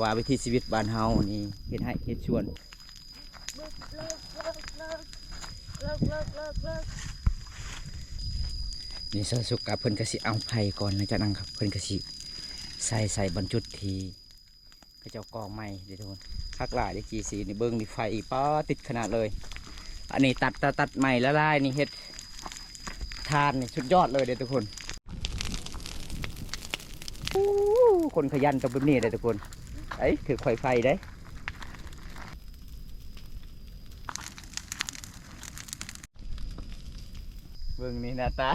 ວ່າວິຖີຊີວິດບ້ານເຮົານີ້ເຮັດໄຮ່ເຮັດສວນ. ນີ້ສາວສຸກກະເພິ່ນກະຊິເອົາໄຟກ່ອນ ຫຼັງຈາກນັ້ນເພິ່ນກະຊິໃສ່ ໃສ່ບ່ອນຈຸດທີ່ເຂົາເຈົ້າກອງໄມ້ເດ້ທຸກຄົນ. ຄັກຫຼາຍເດ້ ຈີຊີ ນີ້ເບິ່ງນີ້ໄຟ ປາ ຕິດຂະໜາດເລີຍ. ອັນນີ້ຕັດ ຕັດ ຕັດໄມ້ຫຼາຍໆ ນີ້ເຮັດຖ່ານນີ້ສຸດຍອດເລີຍເດ້ທຸກຄົນ. ໂອ້ ຄົນຂະຫຍັນຕ້ອງແບບນີ້ເດ້ທຸກຄົນ. ເອີຍ ຖືກໄຟໄຟເດ້. ເບິ່ງນີ້ໜ້າຕາ.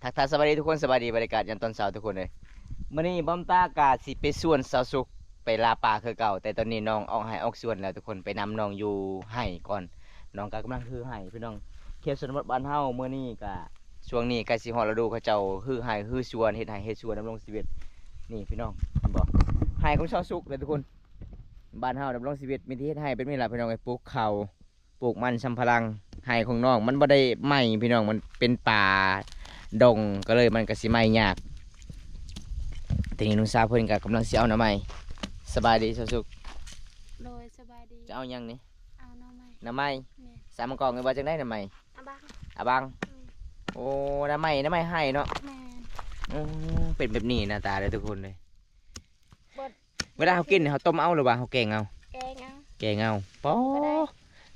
ທັກທາຍສະບາຍດີທຸກຄົນ ສະບາຍດີບັນຍາກາດຍາມຕອນເຊົ້າທຸກຄົນເອີຍ. ມື້ນີ້ບອມຕາກະຊິໄປສວນສາວສຸກ ໄປລ່າປາຄືເກົ່າ, ແຕ່ຕອນນີ້ນ້ອງອອກໄຮ່ອອກສວນແລ້ວທຸກຄົນ. ໄປນຳນ້ອງຢູ່ໄຮ່ກ່ອນ, ນ້ອງກະກຳລັງຮື້ໄຮ່ພີ່ນ້ອງ. ເຂດຊົນນະບົດບ້ານເຮົາມື້ນີ້ກະ ຊ່ວງນີ້ໃກ້ຊິຮອດລະດູເຂົາເຈົ້າຮື້ໄຮ່ຮື້ສວນ ເຮັດໄຮ່ເຮັດສວນດຳລົງຊີວິດ. ນີ້ພີ່ນ້ອງເຫັນບໍ່ ໄຮ່ຂອງຊາວສຸກເດ້ທຸກຄົນ. ບ້ານເຮົາດຳລົງຊີວິດມີແຕ່ເຮັດໄຮ່ແບບນີ້ລະພີ່ນ້ອງເອີຍ, ປູກເຂົ້າ ປູກມັນສຳປະຫຼັງ. ໄຮ່ຂອງນ້ອງມັນບໍ່ໄດ້ໄໝ້ພີ່ນ້ອງ, ມັນເປັນປ່າດົງ ກະເລີຍມັນກະຊິໄໝ້ຍາກ. ທີນີ້ນ້ອງສາວເພິ່ນກະກຳລັງຊິເອົາໜໍ່ໄມ້. ສະບາຍດີຊາວສຸກ. ໂດຍ ສະບາຍດີ. ຈະເອົາຫຍັງນີ້? ເອົາໜໍ່ໄມ້. ໜໍ່ໄມ້? ແມ່ນ. ສາມະກອງວ່າຈັ່ງໃດໜໍ່ໄມ້? ອາບັງ. ອາບັງ. ແມ່ນ. ໂອ້ ໜໍ່ໄມ້ ໜໍ່ໄມ້ໄຮ່ເນາະ. ແມ່ນ. ອືມ ເປັນແບບນີ້ໜ້າຕາເດີທຸກຄົນເດີ. ເວລາເຮົາກິນເຮົາຕົ້ມເອົາ ຫຼືວ່າເຮົາແກງເອົາ? ແກງເອົາ. ແກງເອົາ. ປໍ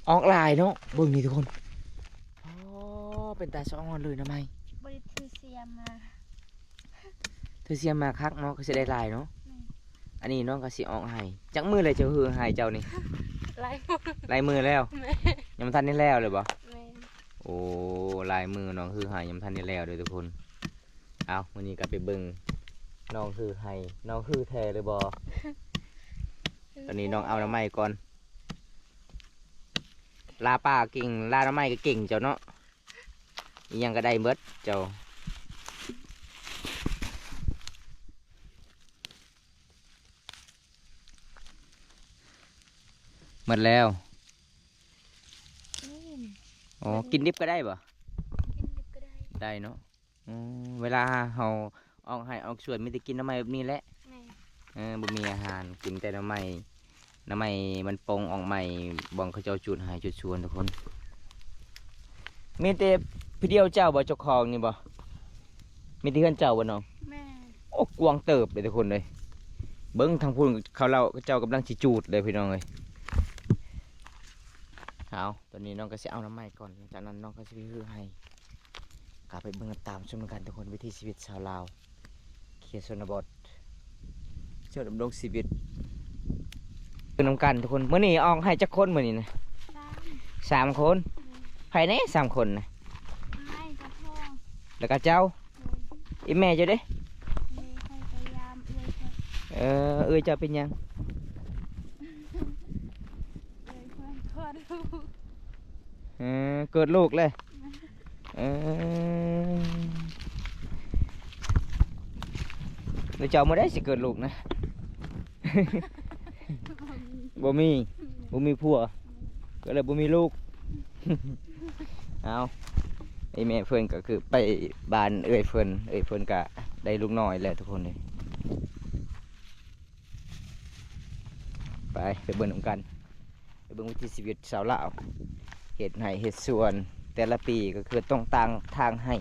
ອອກຫຼາຍເນາະ. ເບິ່ງນີ້ທຸກຄົນ. ປໍ ເປັນຕາສະອອນເລີຍໜໍ່ໄມ້. ບໍ່ໄດ້ຖືສຽມມາ. ຖືສຽມມາຄັກເນາະ ຄືຊິໄດ້ຫຼາຍເນາະ. ແມ່ນ. ອັນນີ້ນ້ອງກະຊິອອກໄຮ່. ຈັກມື້ແລ້ວເຈົ້າຮື້ໄຮ່ເຈົ້ານີ້? ຫຼາຍມື້. ຫຼາຍມື້ແລ້ວ. ແມ່ນ. ຍັງບໍ່ທັນໄດ້ແລ້ວເລີຍບໍ? ແມ່ນ. ໂອ້ ຫຼາຍມື້ນ້ອງຮື້ໄຮ່ຍັງບໍ່ທັນໄດ້ແລ້ວເດີທຸກຄົນ. ເອົາ ມື້ນີ້ກະໄປເບິ່ງນ້ອງຮື້ໄຮ່ ນ້ອງຮື້ແທ້ຫຼືບໍ່. ຕອນນີ້ນ້ອງເອົາໜໍ່ໄມ້ກ່ອນ. ລ່າປາເກັ່ງ ລ່າໜໍ່ໄມ້ກະເກັ່ງເຈົ້າເນາະ. ອີ່ຫຍັງກະໄດ້ເບິດເຈົ້າ. ໝົດແລ້ວ. ອໍ ກິນດິບກະໄດ້ບໍ? ກິນດິບກະໄດ້. ໄດ້ເນາະ. ອືມ ເວລາເຮົາອອກໄຮ່ອອກສວນມີແຕ່ກິນໜໍ່ໄມ້ແບບນີ້ແຫຼະ. ແມ່ນ. ເອີ ບໍ່ມີອາຫານ ກິນແຕ່ໜໍ່ໄມ້ ໜໍ່ໄມ້ມັນປົ່ງອອກໃໝ່ ບ່ອນເຂົາເຈົ້າຈູດໄຮ່ຈູດສວນທຸກຄົນ. ມີແຕ່ຜູ້ດຽວເຈົ້າບໍ ເຈົ້າຂອງນີ້ບໍ? ມີແຕ່ເຮືອນເຈົ້າບໍນ້ອງ? ແມ່ນ. ໂອ້ ກວ້າງເຕີບເດ້ທຸກຄົນເອີຍ. ເບິ່ງທາງພຸ້ນເຂົາເຈົ້າກຳລັງຊິຈູດເດ້ພີ່ນ້ອງເອີຍ. ເອົາ ຕອນນີ້ນ້ອງກະຊິເອົາໜໍ່ໄມ້ກ່ອນ ຫຼັງຈາກນັ້ນນ້ອງກະຊິໄປຮື້ໄຮ່. ກະໄປເບິ່ງນຳ ຕາມຊົມນຳກັນທຸກຄົນ ວິຖີຊີວິດຊາວລາວ ເຂດຊົນນະບົດ ເຈົ້າດຳລົງຊີວິດ ເບິ່ງນຳກັນທຸກຄົນ. ມື້ນີ້ອອກໄຮ່ຈັກຄົນມື້ນີ້ນະ? ສາມ ສາມຄົນ. ອືມ. ໃຜແນ່ສາມຄົນນະ? ອ້າຍກັບພໍ່ ແລ້ວກະເຈົ້າ. ໂດຍ. ອີ່ແມ່ເຈົ້າເດ? ແມ່ຂ້ອຍໄປຢາມເອື້ອຍຂ້ອຍ. ເອີ ເອື້ອຍເຈົ້າເປັນຫຍັງ? ເອື້ອຍຂ້ອຍຄອດລູກ. ເອີ ເກີດລູກແລ້ວ. ເອີ ແລ້ວເຈົ້າມື້ໃດຊິເກີດລູກນະ? ບໍ່ມີ ບໍ່ມີຜົວ ກະເລີຍບໍ່ມີລູກ. ເອົາ ອີ່ແມ່ເພິ່ນກະຄືໄປບ້ານເອື້ອຍເພິ່ນ ເອື້ອຍເພິ່ນກະໄດ້ລູກນ້ອຍແລ້ວທຸກຄົນເອີຍ. ໄປ ໄປເບິ່ງນຳກັນ ໄປເບິ່ງວິຖີຊີວິດຊາວລາວ ເຮັດໄຮ່ເຮັດສວນ ແຕ່ລະປີກະຄືຕ້ອງຕັ້ງທາງໄຮ່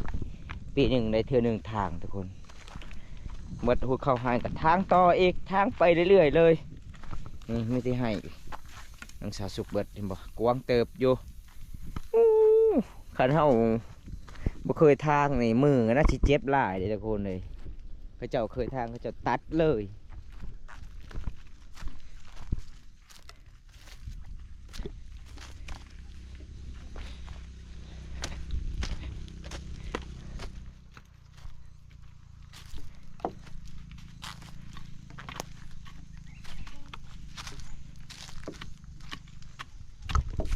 ປີໜຶ່ງໄດ້ເທື່ອໜຶ່ງທາງທຸກຄົນ. ໝົດຫຸດເຂົ້າໄຮ່ກະທາງຕໍ່ອີກ ທາງໄປເລື້ອຍໆເລີຍ. ນີ້ມີແຕ່ໄຮ່ ນ້ອງສາວສຸກເບິດ ເຫັນບໍ່ ກວ້າງເຕີບຢູ່. ໂອ້ ຄັນເຮົາບໍ່ເຄີຍທາງນີ້ ມືໜ້າຊິເຈັບຫຼາຍເດ້ທຸກຄົນເອີຍ. ເຂົາເຈົ້າເຄີຍທາງ ເຂົາເຈົ້າຕັດເລີຍ.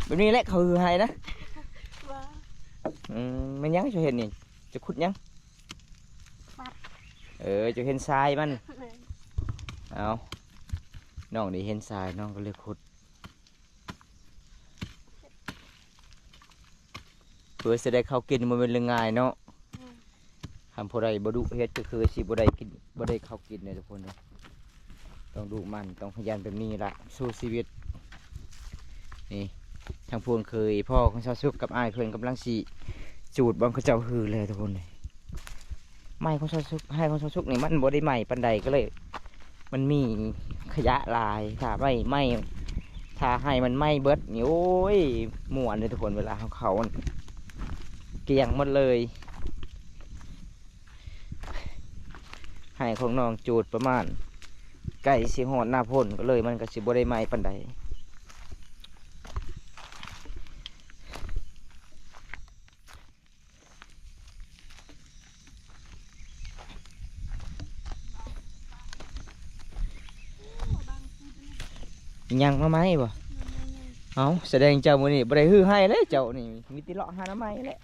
ແບບນີ້ແຫຼະເຂົາຮືໄຮ່ນະ. ວ່າ ອືມ ແມ່ນຫຍັງເຈົ້າເຮັດນີ້? ເຈົ້າຂຸດຫຍັງ? ປັດ. ເອີ ເຈົ້າເຫັນຊາຍມັນ. ແມ່ນ. ເອົາ ນ້ອງໄດ້ເຫັນຊາຍ ນ້ອງກະເລີຍຂຸດ. ເພື່ອຊິໄດ້ເຂົ້າກິນບໍ່ແມ່ນເລື່ອງງ່າຍເນາະ. ແມ່ນ. ຄັນຜູ້ໃດບໍ່ດຸເຮັດກໍຄືຊິບໍ່ໄດ້ກິນ ບໍ່ໄດ້ເຂົ້າກິນເດ້ທຸກຄົນເດ້. ຕ້ອງດຸໝັ່ນ ຕ້ອງຂະຫຍັນແບບນີ້ລະ ສູ້ຊີວິດ. ນີ້ ທາງພຸ້ນເຄີຍພໍ່ຂອງຊາວສຸກກັບອ້າຍເພິ່ນກຳລັງຊິຈູດບ່ອນເຂົາເຈົ້າຮືແລ້ວທຸກຄົນເດ້. ໄມ້ຂອງຊາວສຸກ ໄຮ່ຂອງຊາວສຸກນີ້ມັນບໍ່ໄດ້ໃຫຍ່ປານໃດ ກໍເລີຍ ມັນມີຂະຫຍະຫຼາຍ. ຖ້າໄມ້ ໄມ້ ຖ້າໄຮ່ມັນໄໝ້ເບິດນີ້ ໂອ້ຍ ມ່ວນເດ້ທຸກຄົນ ເວລາເຮົາເຂົ້າ ກ່ຽງໝົດເລີຍ. ໄຮ່ຂອງນ້ອງຈູດປະມານໃກ້ຊິຮອດໜ້າຝົນ ກໍເລີຍມັນກໍຊິບໍ່ໄດ້ໃໝ້ປານໃດ. ຍັງມາໃໝ່ບໍ່? ເອົ້າ ສະແດງເຈົ້າມື້ນີ້ບໍ່ໄດ້ຮືໄຮ່ເດ້ເຈົ້ານີ້ ມີແຕ່ເລາະຫາໜໍ່ໄມ້ແຫຼະ.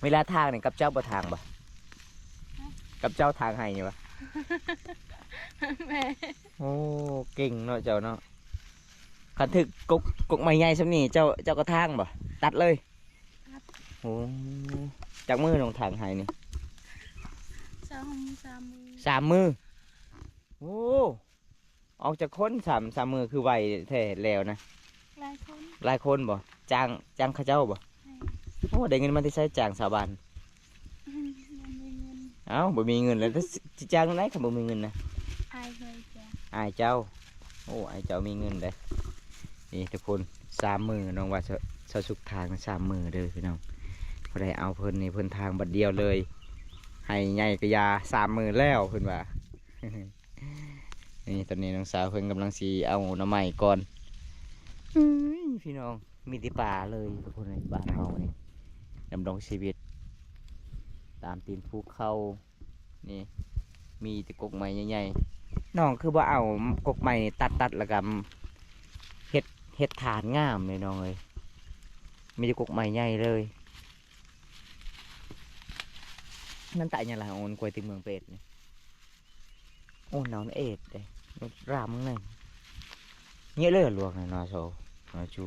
ເວລາຖາງນີ້ກັບເຈົ້າບໍ່ຖາງບໍ່? ຮະ? ກັບເຈົ້າຖາງໄຮ່ນີ້ບໍ່? ແມ່. ໂອ້ ເກັ່ງເນາະເຈົ້າເນາະ. ຄັນຖືກກົກ ກົກໄມ້ໃຫຍ່ສ່ຳນີ້ ເຈົ້າ ເຈົ້າກໍຖາງບໍ່? ຕັດເລີຍ? ຕັດ. ໂອ້ ຈັກມື້ນ້ອງຖາງໄຮ່ນີ້? ສອງ ສາມມື້. ສາມມື້. ໂອ້ ອອກຈັກຄົນ ສາມ ສາມມື້ຄືໄວແທ້ແລ້ວນະ? ຫຼາຍຄົນ. ຫຼາຍຄົນບໍ່? ຈ້າງ ຈ້າງເຂົາເຈົ້າບໍ່? ແມ່ນ. ໂອ້ ໄດ້ເງິນມາແຕ່ໃສ ຈ້າງຊາວບ້ານ? ບໍ່ມີເງິນ. ເອົ້າ ບໍ່ມີເງິນແລ້ວ ຊິຈ້າງແນວໃດຄັນບໍ່ມີເງິນນະ? ອ້າຍເພິ່ນຈ້າງ. ອ້າຍເຈົ້າ. ໂອ້ ອ້າຍເຈົ້າມີເງິນເດ້. ນີ້ທຸກຄົນ ສາມມື້ ນ້ອງວ່າຊາວ ຊາວສຸກຖາງສາມມື້ເດີພີ່ນ້ອງ. ບໍ່ໄດ້ເອົາເພິ່ນນີ້ ເພິ່ນຖາງບັດດຽວເລີຍ ໄຮ່ໃຫຍ່ກະຢ່າ ສາມມື້ແລ້ວເພິ່ນວ່າ. ນີ້ ຕອນນີ້ນ້ອງສາວເພິ່ນກຳລັງຊິເອົາໜໍ່ໄມ້ກ່ອນ. ເອີຍ ພີ່ນ້ອງ ມີແຕ່ປ່າເລີຍທຸກຄົນເອີຍ ບ້ານເຮົານີ້ ດຳລົງຊີວິດຕາມຕີນພູເຂົາ. ນີ້ ມີແຕ່ກົກໄມ້ໃຫຍ່ໆ. ນ້ອງຄືບໍ່ເອົາກົກໄມ້ຕັດໆ ແລ້ວກໍເຮັດ ເຮັດຖານງາມເດ້ນ້ອງເອີຍ. ມີແຕ່ກົກໄມ້ໃຫຍ່ເລີຍ. ນັ້ນຕາຍຫຍັງລະ ໂອນກວຍຕິເມືອງເປດນີ້. ໂອ້ ນອນເອດເດ້ ລາມເລີຍ. ເຍເລີລວກນະ ນອໂຊ ນອຈູ.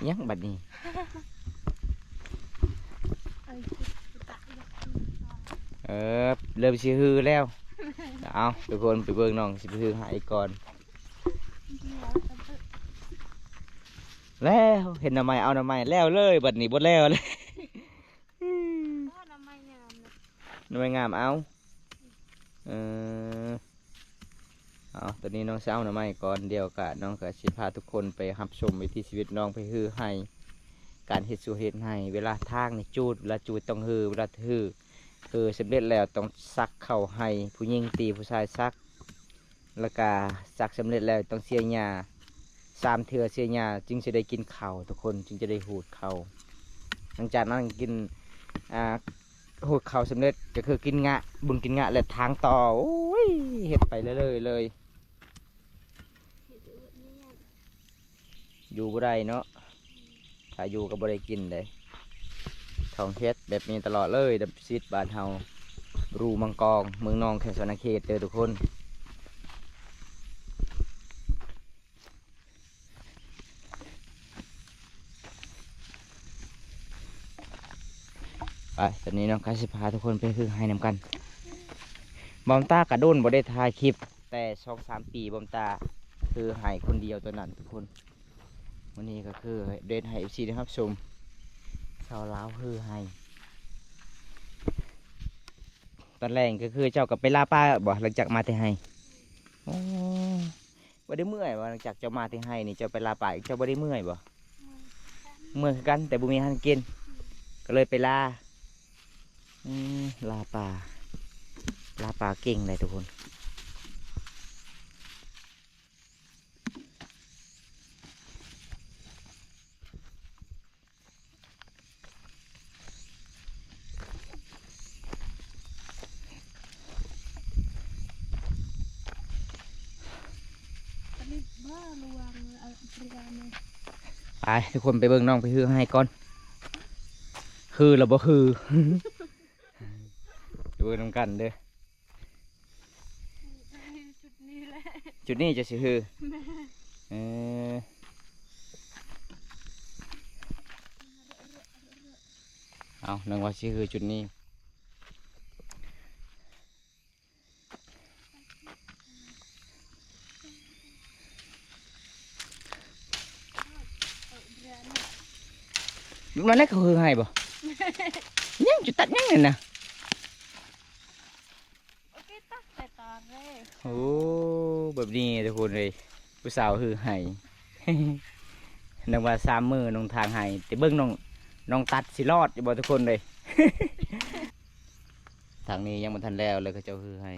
ຫຍັງບັດນີ້? ເອີ ເລີ່ມຊິຮືແລ້ວ. ເອົາ ທຸກຄົນໄປເບິ່ງນ້ອງຊິໄປຮືໄຮ່ກ່ອນ. ແລ້ວ ເຫັນໜໍ່ໄມ້ ເອົາໜໍ່ໄມ້ແລ້ວເລີຍ ບັດນີ້ບໍ່ແລ້ວເລີຍ. ໂອ້ ໜໍ່ໄມ້ງາມນະ ໜໍ່ໄມ້ງາມ ເອົາ ເອີ ເອົາ ຕອນນີ້ນ້ອງຊິເອົາໜໍ່ໄມ້ກ່ອນ ດຽວກະນ້ອງກະຊິພາທຸກຄົນໄປຮັບຊົມວິຖີຊີວິດນ້ອງໄປຮືໄຮ່ ການເຮັດສວນເຮັດໄຮ່ ເວລາຖາງນີ້ຈູດ ເວລາຈູດຕ້ອງຮື ເວລາຮື ຄືສຳເລັດແລ້ວຕ້ອງສັກເຂົ້າໄຮ່ ຜູ້ຍິງຕີຜູ້ຊາຍສັກ ແລ້ວກະສັກສຳເລັດແລ້ວຕ້ອງເສຍຫຍ້າ ສາມເທື່ອເສຍຫຍ້າຈຶ່ງຈະໄດ້ກິນເຂົ້າ ທຸກຄົນ ຈຶ່ງຈະໄດ້ຫູດເຂົ້າ. ຫຼັງຈາກນັ້ນກິນ ອ່າ ຫູດເຂົ້າສຳເລັດ ກໍຄືກິນງະ ບຸນກິນງະ ແລະ ຖາງຕໍ່. ໂອ້ຍ ເຮັດໄປເລື້ອຍໆ ເລີຍ. ຢູ່ບໍ່ໄດ້ເນາະ ຖ້າຢູ່ກໍບໍ່ໄດ້ກິນເດ້. ຕ້ອງເຮັດແບບນີ້ຕະຫຼອດເລີຍ ດຳຊີດບ້ານເຮົາ ຣູມັງກອງ ເມືອງນອງ ແຂວງສະຫວັນນະເຂດເດີທຸກຄົນ. ໄປ ຕອນນີ້ນ້ອງກະຊິພາທຸກຄົນໄປຮືໄຮ່ນຳກັນ. ບອມຕາກະດົນບໍ່ໄດ້ຖ່າຍຄລິບ ແຕ່ສອງສາມປີ ບອມຕາຄືໄຮ່ຄົນດຽວຕອນນັ້ນທຸກຄົນ. ມື້ນີ້ກໍຄືເດດໃຫ້ເອັຟຊີໄດ້ຮັບຊົມ ຊາວລາວຮືໄຮ່. ຕອນແລງກໍຄືເຈົ້າກໍໄປລ່າປາບໍ່ ຫຼັງຈາກມາແຕ່ໄຮ່? ໂອ້ ບໍ່ໄດ້ເມື່ອຍບໍ່ ຫຼັງຈາກເຈົ້າມາແຕ່ໄຮ່ນີ້ ເຈົ້າໄປລ່າປາ ເຈົ້າບໍ່ໄດ້ເມື່ອຍບໍ່? ເມື່ອຍຄືກັນ ແຕ່ບໍ່ມີອາຫານກິນ ກໍເລີຍໄປລ່າ. ອືມ ລ່າປາ ລ່າປາເກັ່ງເດ້ທຸກຄົນ. ໂ ໄປທຸກຄົນໄປເບິ່ງນ້ອງໄປຮືໄຮ່ກ່ອນ ຄືຫຼືບໍ່ຄື ໄປເບິ່ງນຳກັນເດີ. ຈຸດນີ້ແຫຼະ ຈຸດນີ້ຈະຊິຮື ແມ່ນ ເອີ ເອົາ ນຶກວ່າຊິຄືຈຸດນີ້. ມັນໄດ້ເຂົາຄືໄຮ່ບໍ່? ຍັງ ຈະຕັດຍັງນັ້ນນະ? ໂອເຄ ຕັດແຕ່ຕອນແລກ. ໂອ້ ແບບນີ້ທຸກຄົນເອີຍ ຜູ້ສາວຮືໄຮ່ ນຶກວ່າສາມມື້ນ້ອງທາງໄຮ່ ແຕ່ເບິ່ງນ້ອງ ນ້ອງຕັດຊິລອດຢູ່ບໍ່ທຸກຄົນເອີຍ. ທາງນີ້ຍັງບໍ່ທັນແລ້ວເລີຍ ເຂົາເຈົ້າຮືໄຮ່.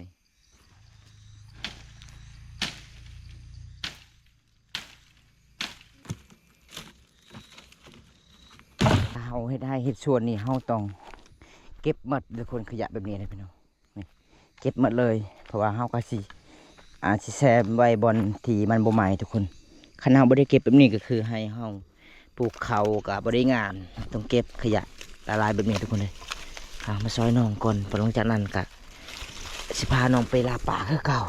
ເຮົາເຮັດໄຮ່ເຮັດສວນນີ້ ເຮົາຕ້ອງເກັບໝົດເດີ ຄົນຂະຫຍະແບບນີ້ນະພີ່ນ້ອງ ນີ້ ເກັບໝົດເລີຍ ເພາະວ່າເຮົາກໍຊິ ອາ ຊິແຊ່ໄວ້ບ່ອນທີ່ມັນບໍ່ໄໝ້ທຸກຄົນ. ຄັນເຮົາບໍ່ໄດ້ເກັບແບບນີ້ ກໍຄືໄຮ່ເຮົາ ປູກເຂົ້າກໍບໍ່ໄດ້ງາມ ຕ້ອງເກັບຂະຫຍະຫຼາຍໆແບບນີ້ທຸກຄົນເອີຍ. ເອົາມາຊ່ອຍນ້ອງກ່ອນ ເພາະຫຼັງຈາກນັ້ນກໍຊິພານ້ອງໄປລ່າປາຄືເກົ່າ.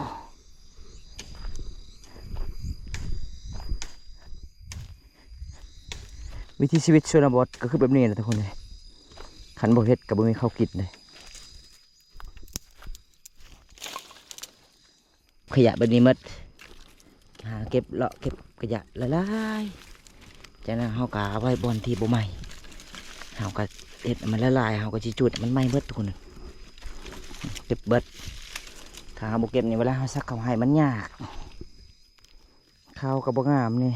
ວິຖີຊີວິດຊົນນະບົດກໍຄືແບບນີ້ແຫຼະທຸກຄົນເອີຍ ຄັນບໍ່ເຮັດກໍບໍ່ມີເຂົ້າກິນເດ້. ຂະຫຍະແບບນີ້ໝົດ ຫາເກັບ ເລາະເກັບຂະຫຍະຫຼາຍໆ ຈາກນັ້ນເຮົາກໍເອົາໄວ້ບ່ອນທີ່ບໍ່ໄໝ້ ເຮົາກໍເຮັດໃຫ້ມັນຫຼາຍໆ ເຮົາກໍຊິຈູດໃຫ້ມັນໄໝ້ໝົດທຸກຄົນ ເກັບເບິດ. ຖ້າເຮົາບໍ່ເກັບນີ້ ເວລາເຮົາສັກເຂົ້າໄຮ່ມັນຍາກ ເຂົ້າກໍບໍ່ງາມນີ້.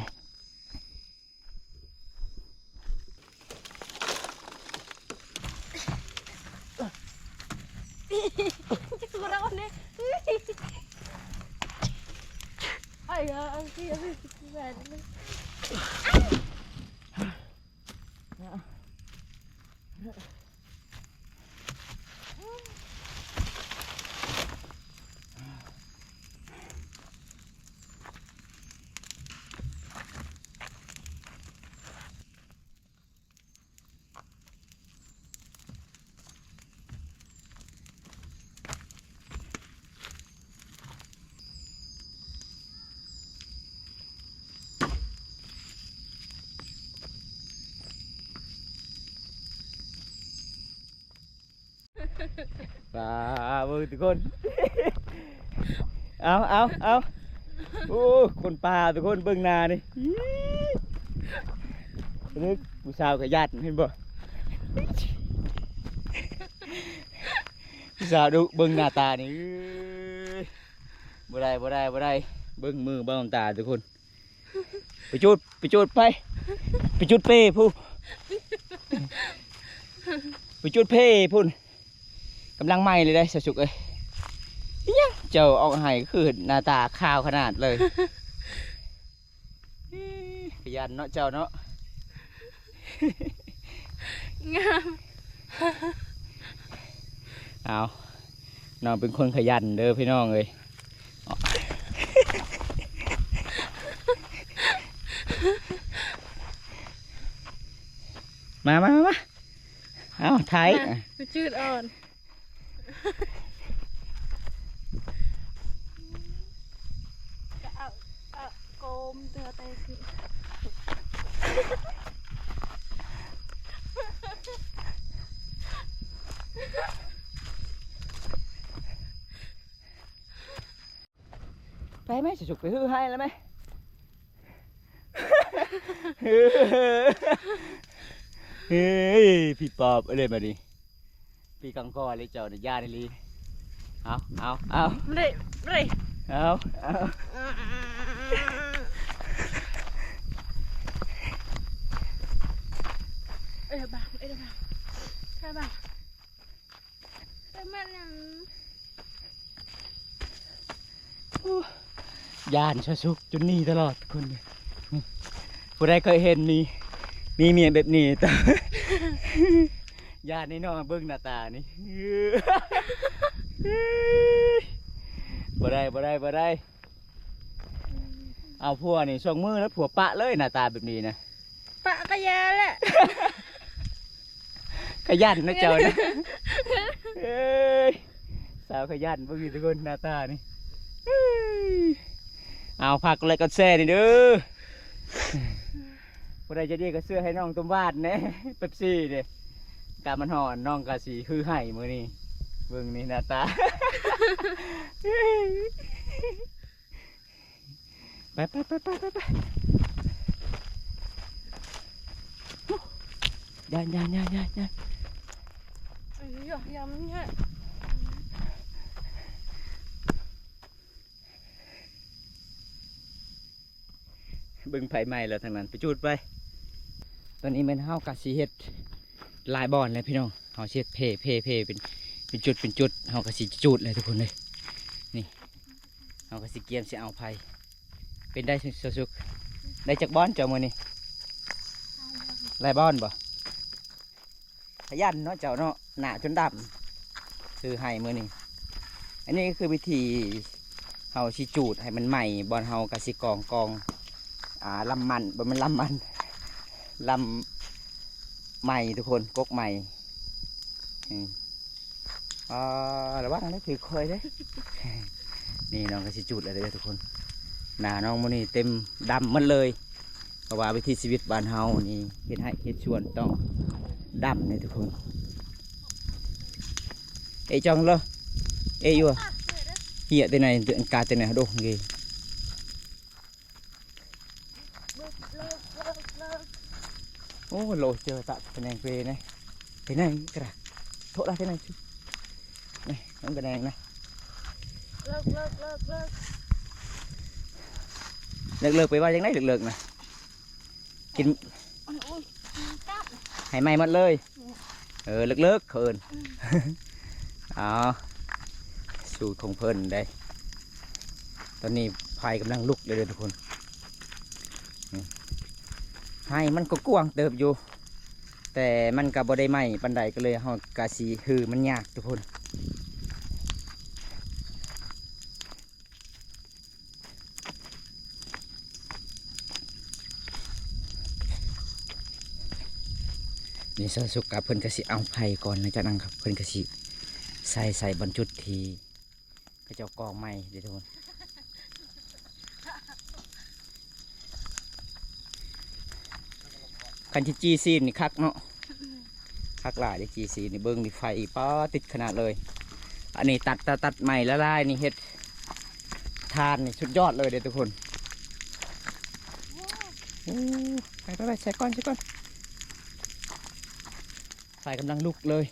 ປາ ເບິ່ງທຸກຄົນ ເອົາ ເອົາ ເອົາ ໂອ້ ຄົນປ່າທຸກຄົນ ເບິ່ງໜ້ານີ້ ຜູ້ສາວກໍຢ້ານ ເຫັນບໍ່ ຜູ້ສາວດຸ ເບິ່ງໜ້າຕານີ້ ເອີ ບໍ່ໄດ້ ບໍ່ໄດ້ ບໍ່ໄດ້ ເບິ່ງມືເບິ່ງຕາທຸກຄົນ. ໄປຈູດ ໄປຈູດໄປ ໄປຈູດເປ້ພຸ້ນ ໄປຈູດເປ້ພຸ້ນ ກຳລັງໄໝ້ເລີຍເດ້ສາວສຸກເອີຍ. ອີຫຍັງເຈົ້າອອກໄຮ່ຄືໜ້າຕາຂາວຂະໜາດເລີຍ ຂະຫຍັນເນາະເຈົ້າເນາະ. ງາມ ເອົາ ນ້ອງເປັນຄົນຂະຫຍັນເດີພີ່ນ້ອງເອີຍ. ມາ ມາ ມາ ມາ ເອົາ ໄຖ ມາ ໄປຈືດອ່ອນ. ກະເອົາ ເອົາໂກມເທື່ອແຕ່ຊິ ໄປໄໝ ສາວສຸກ ໄປຮືໄຮ່ແລ້ວໄໝ. ເຮີ້ຍ ຜີປອບເອີຍ ບາດນີ້ ຜີກາງກອຍເລີຍເຈົ້ານີ້ ຢ້ານອີ່ຫຼີ. ເອົາ ເອົາ ເອົາ ເດ້ ເດ້ ເອົາ ເອົາ ເອີຍ ບາງ ເອີຍ ບາງ ຂ້າບາງ. ແຕ່ມັນຍັງ ໂອ້ ຢ້ານຊະສຸກຈົນໜີຕະຫຼອດຄົນນີ້. ຜູ້ໃດເຄີຍເຫັນມີ ມີເມຍແບບນີ້ ຢ້ານແນ່ນອນ ເບິ່ງໜ້າຕານີ້. ບໍ່ໄດ້ ບໍ່ໄດ້ ບໍ່ໄດ້. ອືມ ເອົາຜົວນີ້ ສອງມື້ແລ້ວ ຜົວປະເລີຍ ໜ້າຕາແບບນີ້ນະ. ປະກະຢ່າແຫຼະ. ຂະຫຍັນເນາະເຈົ້ານະ. ເອີຍ ສາວຂະຫຍັນ ເບິ່ງນີ້ທຸກຄົນ ໜ້າຕານີ້. ເອີຍ ເອົາ ຝາກກົດໄລກົດແຊນີ້ເດີ. ຜູ້ໃດໃຈດີກໍຊື້ໃຫ້ນ້ອງຕົ້ມຫວານແດ່ ເປັບຊີເດ້. ອາກາດມັນຮ້ອນ ນ້ອງກໍຊິຮືໃຫ້ມື້ນີ້. ເບິ່ງນີ້ໜ້າຕາ. ໄປ ໄປ ໄປ ໄປ ໄປ ໄປ. ຢ້ານ ຢ້ານ ຢ້ານ ຢ້ານ ຢ້ານ. ເອີຍ ຢ່າ ຢ່າ ມັນຍາກ. ເບິ່ງໄຟໄໝ້ແລ້ວທາງນັ້ນ ໄປຈູດໄປ. ຕອນນີ້ແມ່ນເຮົາກະຊິເຮັດຫຼາຍບ່ອນແລ້ວພີ່ນ້ອງ. ເຮົາຊິເຮັດເພ ເພ ເພ ເປັນ ເປັນຈຸດ ເປັນຈຸດ. ເຮົາກະຊິຈູດແລ້ວທຸກຄົນເອີຍ. ນີ້ ເຮົາກະຊິກຽມຊິເອົາໄຟ. ເປັນໄດ້ ສາວສຸກ ໄດ້ຈັກບ່ອນເຈົ້າມື້ນີ້? ຫຼາຍບ່ອນບໍ່? ຂະຫຍັນເນາະເຈົ້າເນາະ ໜ້າຈົນດຳ ຄືໄຮ່ມື້ນີ້. ອັນນີ້ກໍຄືວິທີເຮົາຊິຈູດໃຫ້ມັນໄໝ້. ບ່ອນເຮົາກໍຊິກອງ ກອງ ອ່າ ລຳມັນ ບໍ່ແມ່ນລຳມັນ ລຳໄມ້ທຸກຄົນ ກົກໄມ້. ອືມ ອ່າ ລະວັງເດີ ຖືກຂ້ອຍເດ້. ນີ້ນ້ອງກໍຊິຈູດແລ້ວເດີທຸກຄົນ. ໜ້ານ້ອງມື້ນີ້ເຕັມດຳໝົດເລີຍ. ເພາະວ່າວິຖີຊີວິດບ້ານເຮົານີ້ ເຮັດໄຮ່ເຮັດສວນຕ້ອງດຳເດ້ທຸກຄົນ. ເອ ຈ້ອງເລີ ເອ ຢູ່ ເຫຍແຕ່ໃນ ກາແຕ່ໃນ ໂດ ເງ. ໂອ້ ໂລ ເຈີຕະ ຂະແໜງເປນະ ເປັນໄງກະ ໂທດລະ ເປັນໄງ ນີ້ ນ້ອງຂະແໜງນະ. ເລີກ ເລີກ ເລີກ ເລີກ ເລີກ ເລີກ ໄປວ່າຈັ່ງໃດ ເລີກ ເລີກ ນະ? ກິນ ໂອ້ຍ ໃຫ້ໄໝ້ໝົດເລີຍ. ເອີ ເລິກໆ ເຂົາເອີ້ນ. ອືມ ເອົາ ສູດຂອງເພິ່ນເດ້. ຕອນນີ້ໄຟກຳລັງລຸກເລີຍເດີທຸກຄົນ. ນີ້ ໄຮ່ມັນກໍກວ້າງເຕີບຢູ່ ແຕ່ມັນກໍບໍ່ໄດ້ໄໝ້ປານໃດ ກໍເລີຍເຮົາກະຊິຮືມັນຍາກທຸກຄົນ. ນີ້ ສາວສຸກກະເພິ່ນກະຊິເອົາໄຟກ່ອນ ຫຼັງຈາກນັ້ນເພິ່ນກະຊິໃສ່ ໃສ່ບ່ອນຈຸດທີ່ເຂົາເຈົ້າກອງໄມ້ເດ້ທຸກຄົນ. ຄັນຊິຈີ່ຊີ້ນນີ້ຄັກເນາະ ຄັກຫຼາຍເດ້ ຈີ່ຊີ້ນນີ້. ເບິ່ງນີ້ໄຟ ປ້າ ຕິດຂະໜາດເລີຍ. ອັນນີ້ຕັດ ຕັດ ຕັດໄມ້ລະລາຍນີ້ ເຮັດຖ່ານນີ້ສຸດຍອດເລີຍເດ້ທຸກຄົນ. ໂອ້ ໄປ ໄປ ໄປ ໃສ່ກ່ອນ ໃສ່ກ່ອນ. ໄຟກຳລັງລຸກເລີຍ.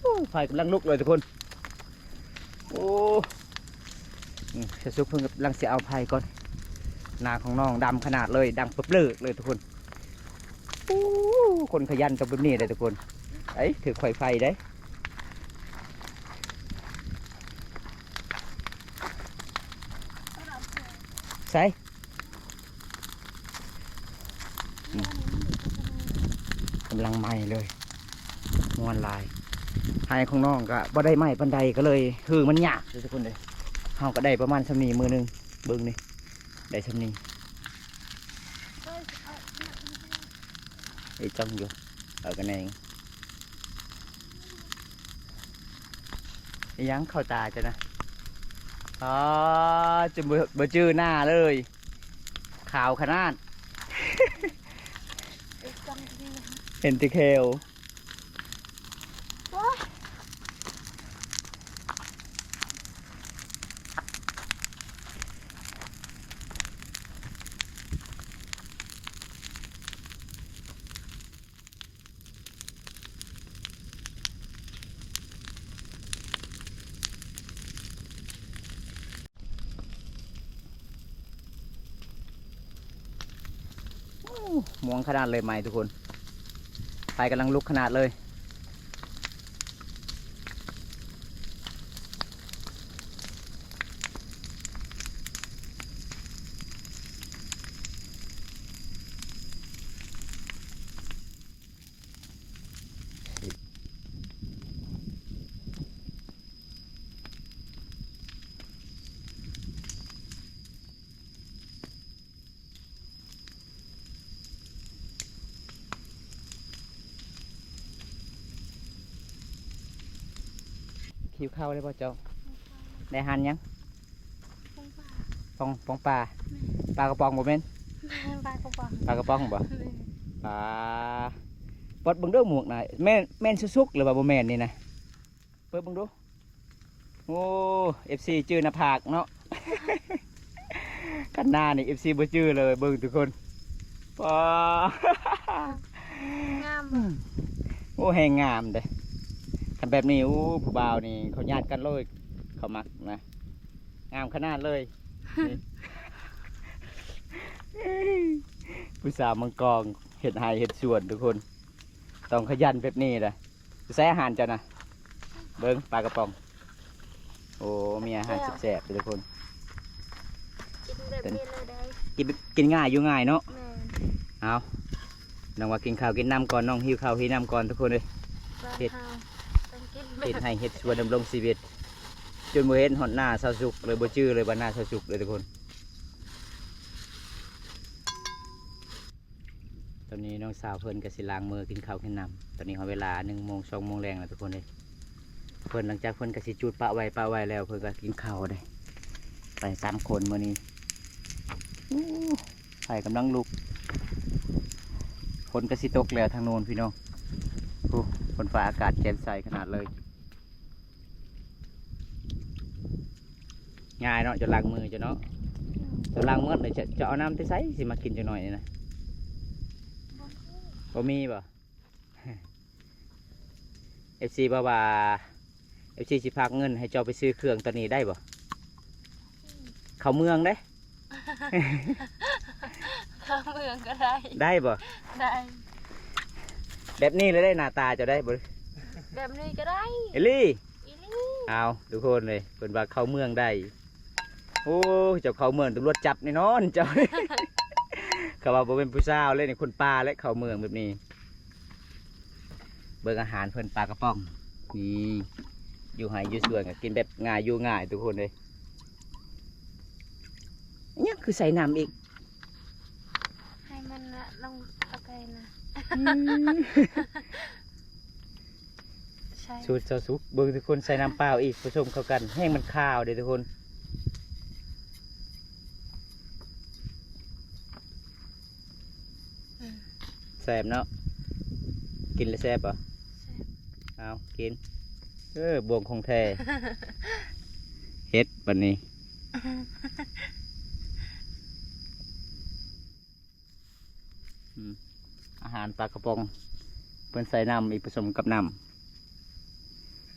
ໂອ້ ໄຟກຳລັງລຸກເລີຍທຸກຄົນ. ໂອ້ ອືມ ສາວສຸກເພິ່ນກຳລັງຊິເອົາໄຟກ່ອນ. ໜ້າຂອງນ້ອງດຳຂະໜາດເລີຍ ດຳເປີກເລີຍທຸກຄົນ. ໂອ້ ຄົນຂະຫຍັນຕ້ອງແບບນີ້ແຫຼະທຸກຄົນ. ໄອ້ ຖືກໄຟໄຟເດ້. ໃສ ອືມ ກຳລັງໄໝ້ເລີຍ ມ່ວນຫຼາຍ. ໄຮ່ຂອງນ້ອງກະບໍ່ໄດ້ໄໝ້ປານໃດ ກະເລີຍຮືມັນຍາກເດີທຸກຄົນເດີ. ເຮົາກະໄດ້ປະມານສ່ຳນີ້ມື້ໜຶ່ງ ເບິ່ງນີ້ ໄດ້ສ່ຳນີ້. ເອີ ຈ້ອງຢູ່ ເອີ ກະແໜງ. ອີຫຍັງເຂົ້າຕາເຈົ້ານະ? ອໍ ຈົນບໍ່ ບໍ່ຈື່ໜ້າເລີຍ ຂາວຂະໜາດ ເຫັນແຕ່ແຂ້ວ. ໂອ້ຍ ໂອ້ ມ່ວງຂະໜາດເລີຍໄໝ້ທຸກຄົນ. ໄຟກຳລັງລຸກຂະໜາດເລີຍ. ຫິວເຂົ້າແລ້ວບໍ່ເຈົ້າ? ໄດ້ອາຫານຫຍັງ? ປອງປາ ປອງ ປອງປາ ແມ່ນ ປາກະປ໋ອງບໍ່ແມ່ນ? ແມ່ນ ປາກະປ໋ອງ ປາກະປ໋ອງບໍ່? ແມ່ນ ປາ ປອດເບິ່ງເດີໝວກນະ ແມ່ນ ແມ່ນສຸກໆ ຫຼືວ່າບໍ່ແມ່ນນີ້ນະ? ເປີດເບິ່ງດູ. ໂອ້ ເອັຟຊີຈື່ໜ້າຜາກເນາະ ຄັນໜ້ານີ້ເອັຟຊີບໍ່ຈື່ເລີຍ ເບິ່ງທຸກຄົນ ປາ ງາມບໍ່? ໂອ້ ແຮງງາມເດ້ ຄັນແບບນີ້ ໂອ້ ຜູ້ບ່າວນີ້ເຂົາຍາດກັນເລີຍ ເຂົາມັກນະ ງາມຂະໜາດເລີຍ ນີ້ ຜູ້ສາວມັງກອງ ເຮັດໄຮ່ເຮັດສວນທຸກຄົນ ຕ້ອງຂະຫຍັນແບບນີ້ລະ. ໃສ່ອາຫານເຈົ້ານະ ເບິ່ງປາກະປ໋ອງ ໂອ້ ມີອາຫານແຊບໆເດີທຸກຄົນ ກິນແບບນີ້ເລີຍໄດ້ ກິນ ກິນງ່າຍຢູ່ງ່າຍເນາະ ແມ່ນ ເອົາ ນ້ອງວ່າກິນເຂົ້າກິນນ້ຳກ່ອນ ນ້ອງຫິວເຂົ້າຫິວນ້ຳກ່ອນທຸກຄົນເອີຍ ເຮັດ ເຮັດໄຮ່ເຮັດສວນດຳລົງຊີວິດ ຈົນບໍ່ເຫັນຮອດໜ້າຊາວສຸກເລີຍ ບໍ່ຈື່ເລີຍວ່າໜ້າຊາວສຸກເລີຍທຸກຄົນ. ຕອນນີ້ນ້ອງສາວເພິ່ນກໍຊິລ້າງມືກິນເຂົ້າກິນນ້ຳ ຕອນນີ້ຮອດເວລາໜຶ່ງໂມງ ສອງໂມງແລງແລ້ວທຸກຄົນເອີຍ ເພິ່ນ ຫຼັງຈາກເພິ່ນກໍຊິຈູດປະໄວ້ ປະໄວ້ແລ້ວ ເພິ່ນກໍກິນເຂົ້າເດ້ ໄປສາມຄົນມື້ນີ້ ໂອ້ ໄຟກຳລັງລຸກ ຝົນກໍຊິຕົກແລ້ວທາງໂນ້ນພີ່ນ້ອງ ໂອ້ ຝົນຟ້າອາກາດແຈ່ມໃສຂະໜາດເລີຍ. ງ່າຍເນາະ ເຈົ້າລ້າງມືເຈົ້າເນາະ ເຈົ້າລ້າງໝົດເລີຍ ເຈົ້າ ເຈົ້າເອົານ້ຳແຕ່ໃສຊິມາກິນຈັກໜ້ອຍນີ້ນະ ບໍ່ມີບໍ່? ເອັຟຊີບອກວ່າ ເອັຟຊີຊິຝາກເງິນໃຫ້ເຈົ້າໄປຊື້ເຄື່ອງຕອນນີ້ໄດ້ບໍ່? ເຂົ້າເມືອງເດ້ ເຂົ້າເມືອງກໍໄດ້ ໄດ້ບໍ່? ໄດ້ ແບບນີ້ເລີຍໄດ້ ໜ້າຕາເຈົ້າໄດ້ບໍ່? ແບບນີ້ກໍໄດ້ ອີ່ຫຼີ? ອີ່ຫຼີ ເອົາ ທຸກຄົນເອີຍ ເພິ່ນວ່າເຂົ້າເມືອງໄດ້ ໂອ້ ເຈົ້າເຂົ້າເມືອງຕຳຫຼວດຈັບແນ່ນອນເຈົ້າ ເຂົາວ່າບໍ່ແມ່ນຜູ້ສາວເລີຍນີ້ ຄົນປ່າແຫຼະເຂົ້າເມືອງແບບນີ້. ເບິ່ງອາຫານເພິ່ນ ປາກະປ໋ອງ ນີ້ ຢູ່ໄຮ່ຢູ່ສວນກໍກິນແບບງ່າຍຢູ່ງ່າຍທຸກຄົນເອີຍ. ຫຍັງຄືໃສ່ນ້ຳອີກ? ໃຫ້ມັນລະ ລົງເອົາໄປນະ ອືມ ໃສ່ ສູດຊາວສຸກ ເບິ່ງທຸກຄົນ ໃສ່ນ້ຳເປົ່າອີກ ປະສົມເຂົ້າກັນ ແຮງມັນຄາວເດ້ທຸກຄົນ. ອືມ ແຊບເນາະ ກິນແລ້ວແຊບບໍ່? ແຊບ ເອົາກິນ ເອີ ບ່ວງຂອງແທ້ ເຮັດບັດນີ້ ອືມ ອາຫານປາກະປ໋ອງ ເພິ່ນໃສ່ນ້ຳອີກ ປະສົມກັບນ້ຳ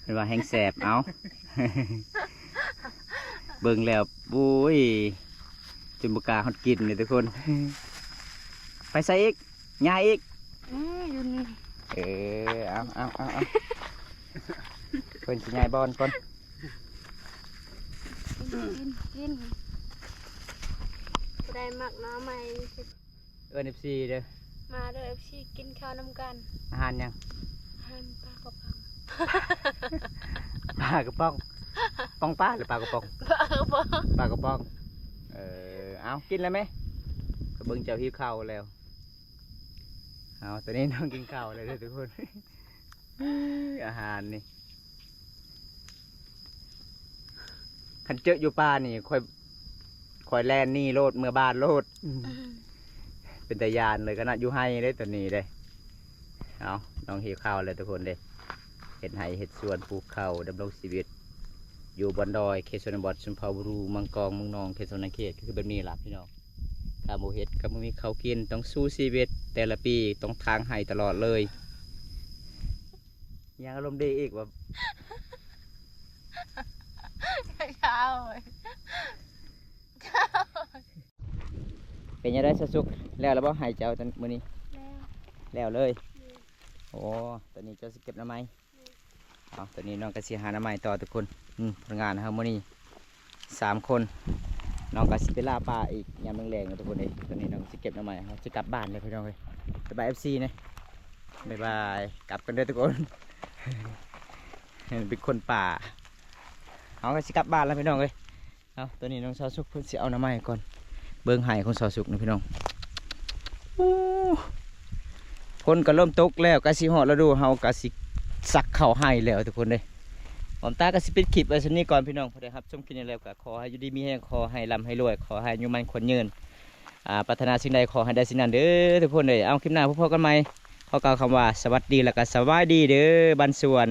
ເພິ່ນວ່າແຮງແຊບ ເອົ້າ ເບິ່ງແລ້ວ ໂອ້ຍ ຈົນບໍ່ກ້າຮອດກິນເລີຍທຸກຄົນ. ໄປໃສອີກ? ຍ້າຍອີກ? ເອີ ຢູ່ນີ້ ເອີ ເອົາ ເອົາ ເອົາ ເພິ່ນຊິຍ້າຍບ່ອນກ່ອນ. ກິນ ກິນ ກິນ ຜູ້ໃດມັກໜໍ່ໄມ້ ເອີ້ນເອັຟຊີເດີ ມາເດີເອັຟຊີ ກິນເຂົ້ານຳກັນ. ອາຫານຫຍັງ? ອາຫານປາກະປ໋ອງ ປາກະປ໋ອງ ປ໋ອງປາ ຫຼື ປາກະປ໋ອງ? ປາກະປ໋ອງ ປາກະປ໋ອງ. ເອີ ເອົາ ກິນແລ້ວແມະ ກໍເບິ່ງເຈົ້າຫິວເຂົ້າແລ້ວ. ເອົາ ຕອນນີ້ນ້ອງກິນເຂົ້າແລ້ວເດີທຸກຄົນ. ອາຫານນີ້ ຄັນເຈີຢູ່ປ່ານີ້ ຂ້ອຍ ຂ້ອຍແລ່ນໜີໂລດ ເມືອບ້ານໂລດ. ອືມ ເປັນຕາຢ້ານເລີຍ ຂະໜາດຢູ່ໄຮ່ເດ້ຕອນນີ້ເດ້. ເອົາ ນ້ອງຫິວເຂົ້າແລ້ວທຸກຄົນເດ້ ເຮັດໄຮ່ເຮັດສວນ ປູກເຂົ້າ ດຳລົງຊີວິດ ຢູ່ບ່ອນດອຍ ເຂດຊົນນະບົດ ຊົນເຜົ່າບຣູ ມັງກອງ ເມືອງນອງ ເຂດສະຫວັນນະເຂດ ກໍຄືແບບນີ້ລະພີ່ນ້ອງ. ຖ້າບໍ່ເຮັດກໍບໍ່ມີເຂົ້າກິນ ຕ້ອງສູ້ຊີວິດ ແຕ່ລະປີຕ້ອງຖາງໄຮ່ຕະຫຼອດເລີຍ. ຍັງອາລົມດີອີກວ່າ ເປັນຈັ່ງໃດສາວສຸກ ແລ້ວລະບໍ່ໄຮ່ເຈົ້າມື້ນີ້? ແລ້ວ ແລ້ວເລີຍ. ໂອ້ ຕອນນີ້ເຈົ້າຊິເກັບໜໍ່ໄມ້? ເອົາ ຕອນນີ້ນ້ອງກໍຊິຫາໜໍ່ໄມ້ຕໍ່ທຸກຄົນ. ອືມ ຜົນງານເຮົາມື້ນີ້ສາມຄົນ ນ້ອງກໍຊິໄປລ່າປາອີກຍາມແລງໆເນາະທຸກຄົນເອີຍ. ຕອນນີ້ນ້ອງຊິເກັບໜໍ່ໄມ້ ເຮົາຊິກັບບ້ານແລ້ວພີ່ນ້ອງເອີຍ. ບາຍບາຍເອັຟຊີແດ່ ບາຍບາຍ ກັບກັນເດີທຸກຄົນ. ເປັນຄົນປ່າ ເຮົາກໍຊິກັບບ້ານແລ້ວພີ່ນ້ອງເອີຍ. ເອົາ ຕອນນີ້ນ້ອງສາວສຸກເພິ່ນຊິເອົາໜໍ່ໄມ້ກ່ອນ. ເບິ່ງໄຮ່ຂອງສາວສຸກນີ້ພີ່ນ້ອງ. ໂອ້ ຝົນກໍເລີ່ມຕົກແລ້ວ ໃກ້ຊິຮອດລະດູ ເຮົາກໍຊິສັກເຂົ້າໄຮ່ແລ້ວທຸກຄົນເດ້. ອອມຕາກໍຊິປິດຄລິບໄວ້ສ່ຳນີ້ກ່ອນພີ່ນ້ອງ. ຜູ້ໃດຮັບຊົມຄລິບນີ້ແລ້ວກໍຂໍໃຫ້ຢູ່ດີມີແຮງ, ຂໍໃຫ້ລ່ຳໃຫ້ລວຍ, ຂໍໃຫ້ອາຍຸໝັ້ນຂວັນຍືນ, ອ່າ ປາດຖະໜາສິ່ງໃດຂໍໃຫ້ໄດ້ສິ່ງນັ້ນເດີ້ທຸກຄົນເດີ້. ເອົາ ຄລິບໜ້າພົບກັນໃໝ່. ຂໍກ່າວຄຳວ່າສະຫວັດດີ ແລ້ວກໍສະບາຍດີເດີ້ ບັນຊວນ.